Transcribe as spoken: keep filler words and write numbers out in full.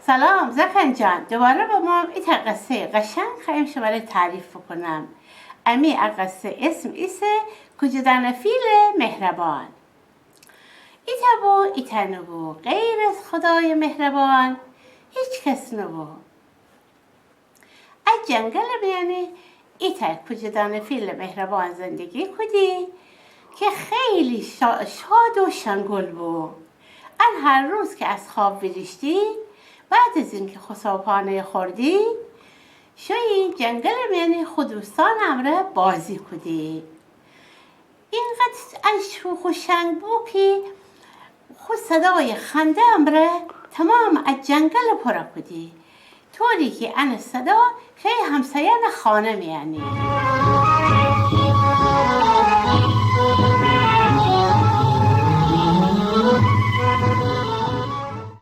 سلام زکن جان، دوباره بموم ایتأ قصهٔ قشنگ خوأیم شمره تعریف بوکونم. امی ا قصه اسم ایسه کوجه‌دانه فیل مهربان. ایتأ بو ایتأ نوبو، غیر از خدای مهربان هیچ کس نوبو. ا جنگل میأنی ایتأ کوجه‌دانه فیل مهربان زندگی کودی که خیلی شا-، شاد و شنگل بو. ان هر روز که از خواب ویریشتی، بعد از اینکه خو صبحانه خوردی، شویی جنگل میأنی خو دوستان امرأ بازی کودی. اینقدر ان شوخ و شنگ بو که خو صدای خنده امرأ تمام ا جنگل پورَ کودی، طوری که ان صدا شویی همسایان خانه میأنی.